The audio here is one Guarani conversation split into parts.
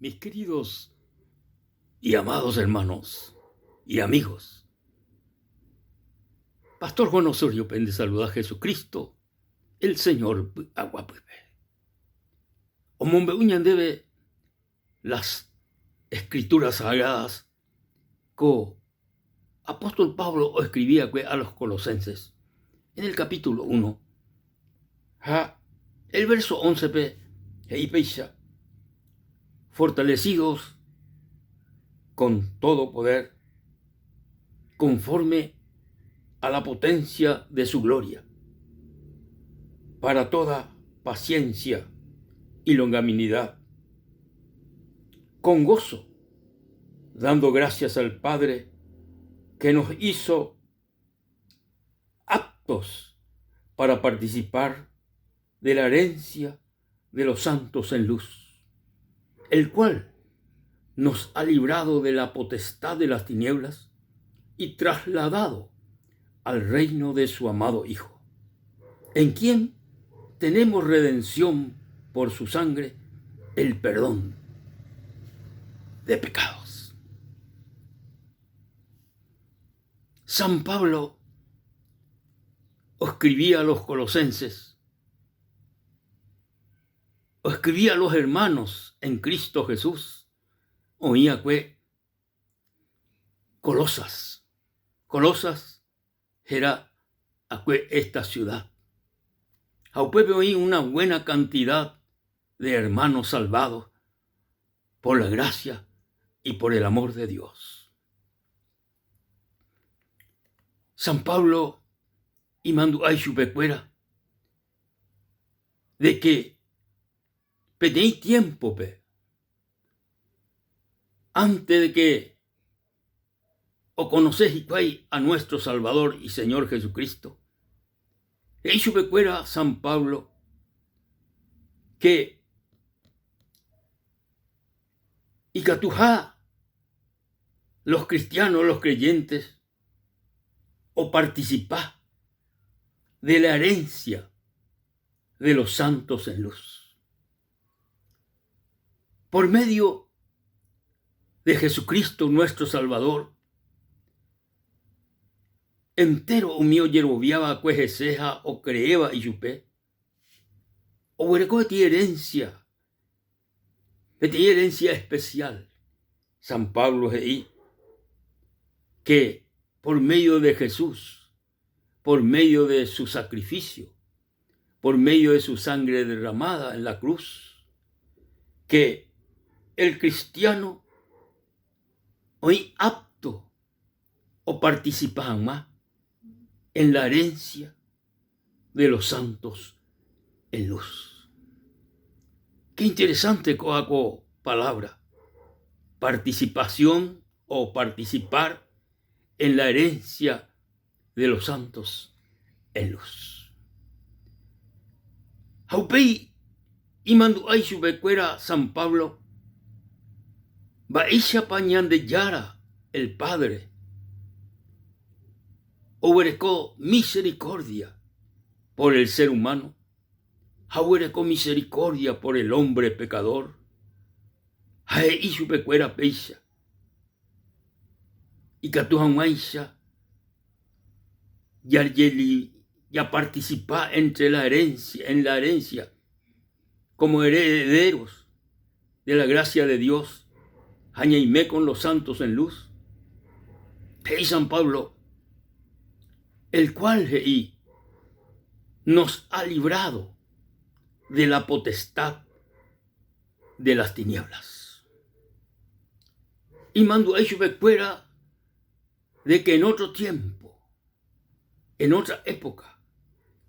Mis queridos y amados hermanos y amigos, Pastor Juan Osorio pende saluda Jesucristo, el Señor py'aguapýpe. Omombe'u ñandéve las Escrituras Sagradas ko apóstol Pablo oescribiakue a los Colosenses en el capítulo 1 ha el verso 11-pe he'i péicha, Fortalecidos con todo poder, conforme a la potencia de su gloria, para toda paciencia y longanimidad, con gozo, dando gracias al Padre que nos hizo aptos para participar de la herencia de los santos en luz, el cual nos ha librado de la potestad de las tinieblas y trasladado al reino de su amado Hijo, en quien tenemos redención por su sangre, el perdón de pecados. San Pablo escribía a los colosenses, escribía a los hermanos en Cristo Jesús, oĩakue Colosas. Colosas héra akue esta ciudad. Ha upépe oĩ una buena cantidad de hermanos salvados por la gracia y por el amor de Dios. San Pablo imandu'a ichupekuéra de que peteĩ tiémpope, antes de que okonose hikuái a nuestro Salvador y Señor Jesucristo, he'i chupekuéra San Pablo que ikatuha los cristianos, los creyentes, oparticipa de la herencia de los santos en luz. Por medio de Jesucristo nuestro Salvador, entéro umi ojeroviáva'ekue hese ha okreéva ichupe, oguereko peteĩ herencia, peteĩ herencia especial. San Pablo he'i que por medio de Jesús, por medio de su sacrificio, por medio de su sangre derramada en la cruz, que el cristiano oĩ apto oparticipa hag̃ua en la herencia de los santos en luz. Qué interesante kóva ko palabra, participación o participar en la herencia de los santos en luz. Ha upéi imandu'a ichupekuéra San Pablo mba'éichapa Ñandejára el Padre oguereko misericordia por el ser humano ha oguereko misericordia por el hombre pecador ha he'i chupekuéra péicha ikatu hag̃uáicha japarticipa entre la herencia, en la herencia como herederos de la gracia de Dios ha ñaime con los santos en luz. He'i San Pablo, el cual he'i nos ha librado de la potestad de las tinieblas. Imandu'a ichupekuéra de que en otro tiempo, en otra época,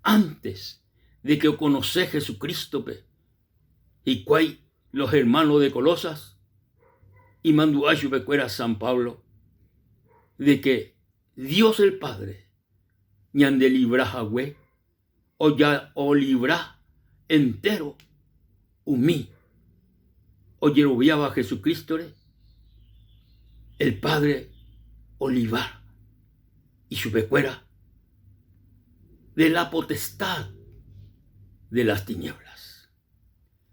antes de que okonose Jesucristo-pe hikuái los hermanos de Colosas, imandu'a ichupekuéra San Pablo de que Dios el Padre ñandelibra hague olibra entéro umi ojeroviáva Jesucrístore, el Padre oliva ichupekuéra de la potestad de las tinieblas,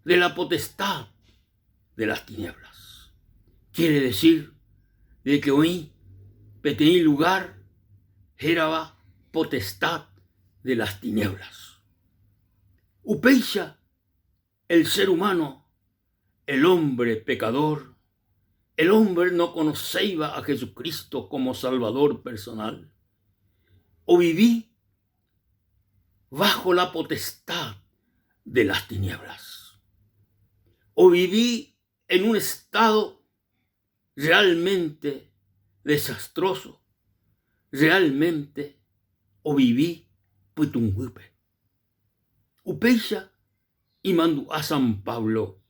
de la potestad. de las tinieblas. Quiere decir de que oĩ peteĩ lugar hérava potestad de las tinieblas. Upéicha el ser humano, el hombre pecador, el hombre no conocéiva a Jesucristo como Salvador personal, ovivi bajo la potestad de las tinieblas. Ovivi en un estado realmente desastroso, realmente ovivi pytũnguýpe. Upéicha imandu'a San Pablo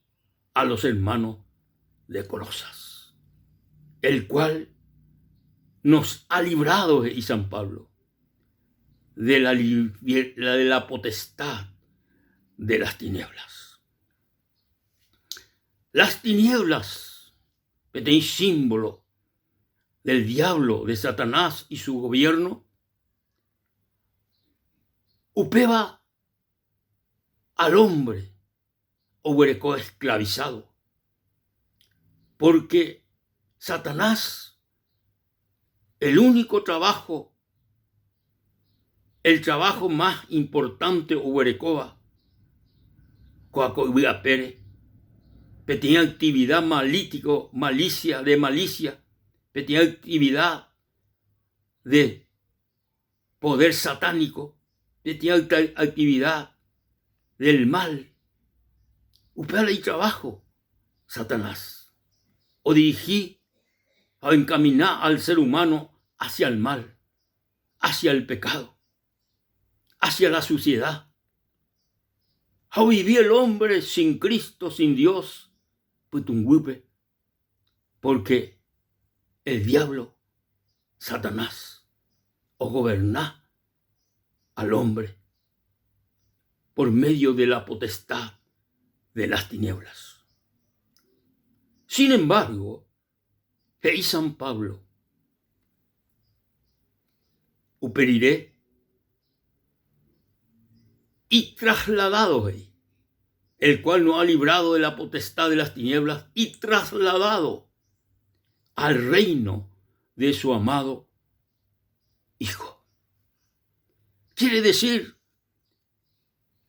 a los hermanos de Colosas, el cual nos ha librado, he'i San Pablo, de la, de la potestad de las tinieblas. Las tinieblas, peteĩ símbolo del diablo, de Satanás y su gobierno, upéva al hombre oguereko esclavizado, porque Satanás, el único trabajo, el trabajo más importante oguerekóva kóa ko yvy apére, peteĩ actividad malítico, malicia, de malicia, peteĩ actividad de poder satánico, peteĩ actividad del mal. Upéva itrabajo Satanás, odirigi ha oencamina al ser humano hacia el mal, hacia el pecado, hacia la suciedad. Ha ovivi el hombre sin Cristo, sin Dios, pytũnguýpe, porque el diablo, Satanás, ogoverna al hombre por medio de la potestad de las tinieblas. Sin embargo, he'i San Pablo, upe rire y trasladado he'i, el cual no ha librado de la potestad de las tinieblas y trasladado al reino de su amado Hijo. Quiere decir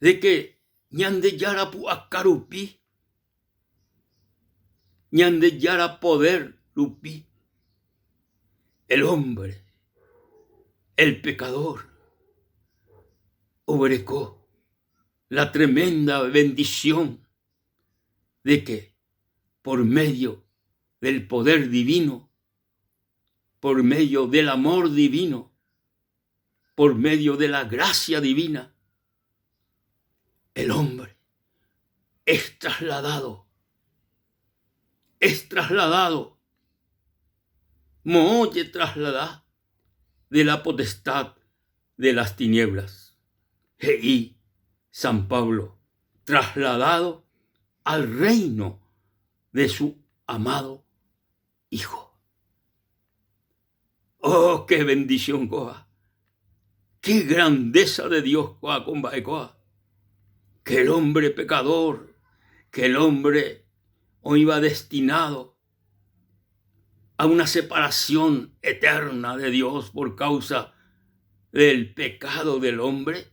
de que Ñandejára pu'aka rupi, Ñandejára poder rupi, el hombre, el pecador, oguereko la tremenda bendición de que por medio del poder divino, por medio del amor divino, por medio de la gracia divina, el hombre es trasladado, es trasladado, moõ ojetraslada de la potestad de las tinieblas, he'i San Pablo, trasladado al reino de su amado Hijo. Oh, qué bendición kóva! Qué grandeza de Dios kóva ko mba'e kóva! Que el hombre pecador, que el hombre oĩva destinado a una separación eterna de Dios por causa del pecado del hombre,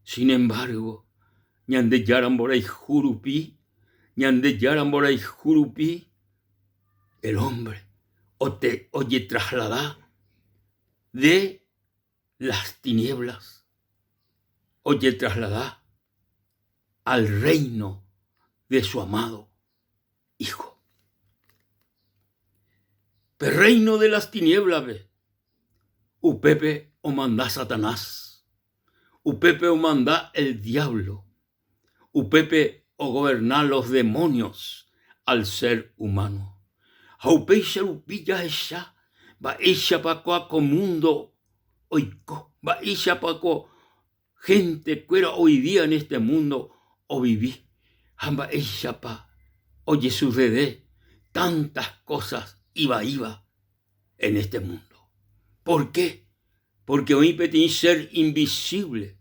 sin embargo, Ñandejára mborayhu rupi, Ñandejára mborayhu rupi, el hombre ote ojetraslada de las tinieblas, ojetraslada al reino de su amado Hijo. Pe reino de las tinieblas-pe, upépe omanda Satanás, upépe omanda el diablo, Upépe ogoverna los demonios al ser humano. Ha upéicha rupi jahecha mba'éichapa kóa ko mundo oiko, mba'éichapa ko gente kuéra ovivíva en este mundo ovivi ha mba'éichapa ojesucede tantas cosas ivaíva en este mundo. Por qué? Pórke oĩ peteĩ ser invisívle,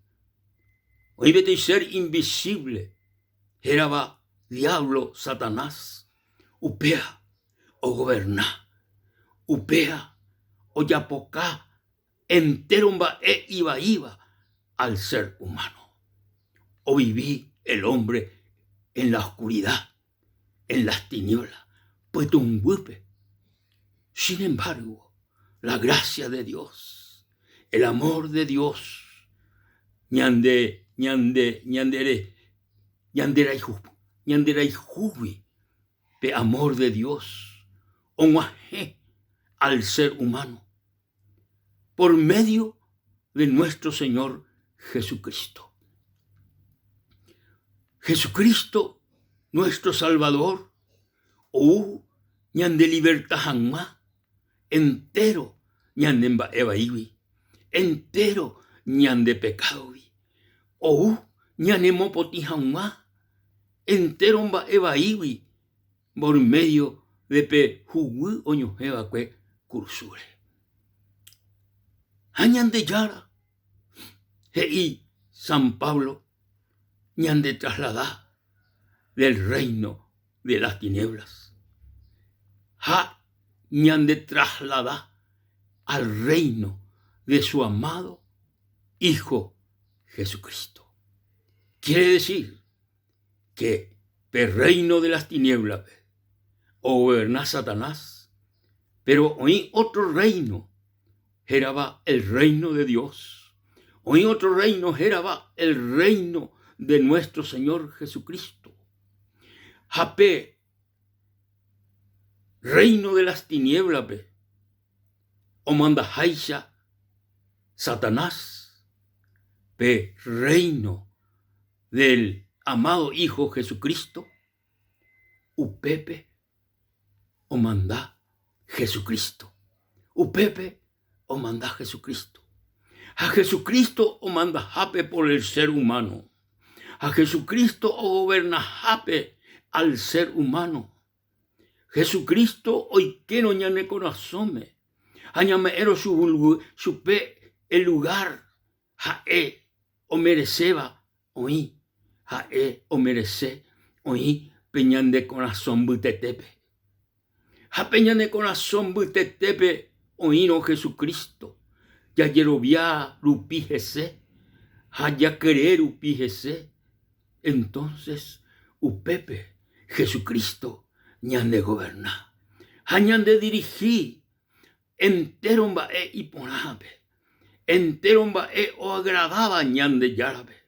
oĩ peteĩ ser invisívle hérava Diablo, Satanás. Upéva ogoverna, upéva ojapoka entéro mba'e ivaíva al ser humano. Ovivi el hombre en la oscuridad, en las tinieblas, pytũnguýpe. Sin embargo, la gracia de Dios, el amor de Dios, ñande, ñande, ñandere, ñanderayhu, ñanderayhúgui pe amor de Dios og̃uahẽ al ser humano por medio de nuestro Señor Jesucristo. Jesucristo, nuestro Salvador, ou ñande liberta hag̃ua entéro ñane mba'e vaígui, entéro ñande pekádogui. Ou ñanemopotĩ hag̃ua entéro mba'e vaígui por medio de pe huguy oñohẽ va'ekue kurusúre. Ha Ñandejára he'i San Pablo ñande traslada del reino de las tinieblas ha ñande traslada al reino de su amado Hijo Jesucristo. Quiere decir que pe reino de las tinieblas-pe ogoverna Satanás, pero oĩ otro reino hérava el reino de Dios. Oĩ otro reino hérava el reino de nuestro Señor Jesucristo. Ha pe reino de las tinieblas-pe omandaháicha Satanás, pe reino del amado Hijo Jesucristo, upépe omanda Jesucristo. Upépe omanda Jesucristo. Ha Jesucristo omandahápe por el ser humano. Ha Jesucristo ogobernahápe al ser humano. Jesucristo oikérõ ñane korasõme ha ñame'ẽrõ chupe el lugar ha'e omereséva oĩ, ha'e omerese oĩ pe ñande korasõ mbytetépe. Ha pe ñane korasõ mbytetépe oĩrõ Jesucristo, jajerovia rupi hese ha jakere rupi hese, entonces upépe Jesucristo ñandegoverna ha ñandedirihi entéro mba'e iporãvape, entéro mba'e oagradáva Ñandejárape.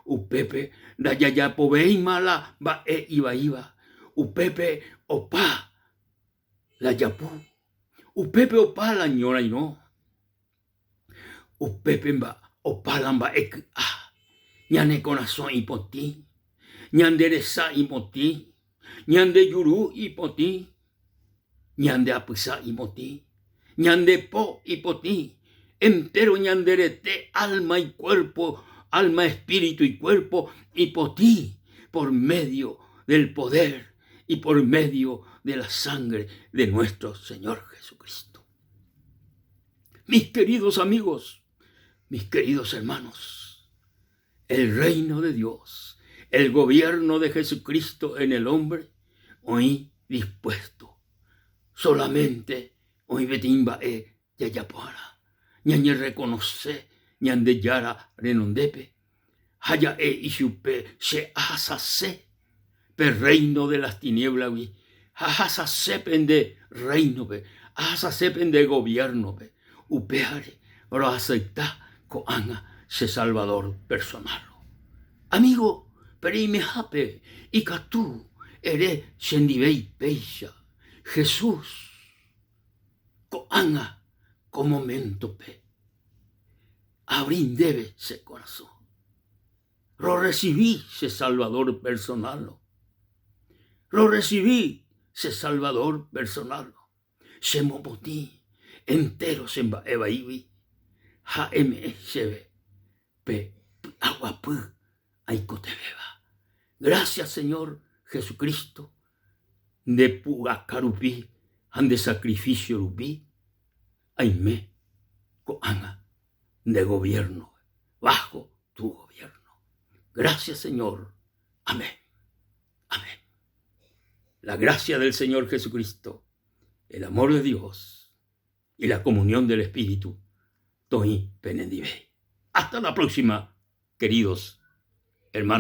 Upépe ndajajapovéima la mba'e ivaíva, upépe opa la japu, upépe opa la ñorairõ, upépe opa la mba'e ky'a, ñane korasõ ipotĩ, ñande resa ipotĩ, ñande juru ipotĩ, ñande apysa ipotĩ, ñande po ipotĩ, entéro ñande rete, alma y cuerpo, alma, espíritu y cuerpo ipotĩ por medio del poder y por medio de la sangre de nuestro Señor Jesucristo. Mis queridos amigos, mis queridos hermanos, el reino de Dios, el gobierno de Jesucristo en el hombre, oĩ dispuesto. Solamente oĩ peteĩ mba'e jajapo'arã, ñañerrekonose Ñandejára renondépe ha ja'e ichupe che ahasase pe reino de las tinieblas-gui ha ahasase pende reino-pe, ahasase pende gobierno-pe. Upévare roacepta ko'ág̃a che Salvador personal. Amigo, pe reimehápe ikatu ere chendivéi péicha, Jesús, ko'ág̃a ko momento-pe Abrí ndéve che korasõ. Rorresivi che Salvador personal-ro. Rorresivi che Salvador personal-ro. Che mopotĩ entéro che mba'e vaígui ha eme'ẽ chéve pe py'aguapy aikotevẽva. Gracias Señor Jesucristo nde pu'aka rupi ha nde sacrificio rupi aime ko'ág̃a nde gobierno bajo tu gobierno. Gracias Señor. Amén. Amén. La gracia del Señor Jesucristo, el amor de Dios y la comunión del Espíritu toĩ penendive. Hasta la próxima, queridos hermanos.